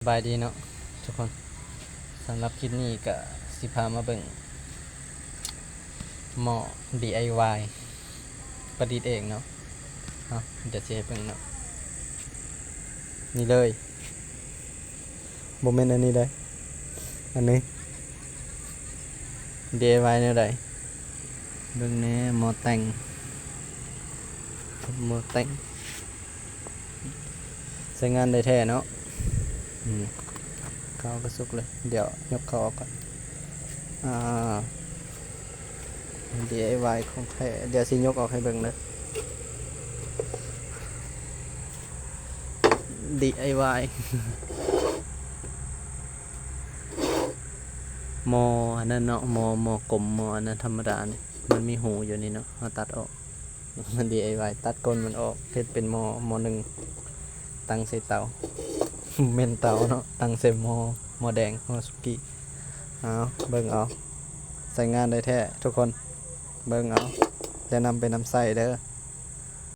ສະບາຍດີເນາະທຸກຄົນ, ສຳລັບຄລິບນີ້ກະຊິພາມາເບິ່ງໝໍ້ດີໄອວາຍ ປະດິດເອງເນາະ. ເອົາ ດຽວຊິໃຫ້ເບິ່ງເນາະ, ນີ້ເລີຍ. ບໍ່ແມ່ນອັນນີ້ເດ້ ອັນນີ້ ດີໄອວາຍແນວໃດ? ເບິ່ງແດ່ ໝໍ້ແຕ່ງ ໝໍ້ແຕ່ງ ໃຊ້ງານໄດ້ແທ້ເນາະ. ອືມ ເຂົ້າກະສຸກເລີຍ, ດຽວຍົກເຂົ້າອອກກ່ອນ. ອ່າ ດີໄອວາຍຂອງແທ້, ດຽວຊິຍົກອອກໃຫ້ເບິ່ງເດີ. ດີໄອວາຍ ໝໍ້ອັນນັ້ນເນາະ, ໝໍ້ ໝໍ້ກົມ, ໝໍ້ອັນນັ້ນທຳມະດານີ້ ມັນມີຮູຢູ່ນີ້ເນາະ, ເຮົາຕັດອອກ. ດີໄອວາຍ ຕັດກົ້ນມັນອອກ ເຮັດເປັນໝໍ້ ໝໍ້ໜຶ່ງ ຕັ້ງໃສ່ເຕົາ, ແມ່ນເຕົາເນາະ, ຕັ້ງໃສ່ໝໍ້ ໝໍ້ແດງ ໝໍ້ສຸກີ້. ເອົາ ເບິ່ງເອົາ, ໃຊ້ງານໄດ້ແທ້ທຸກຄົນ, ເບິ່ງເອົາ ແລະນຳໄປນຳໃຊ້ເດີ.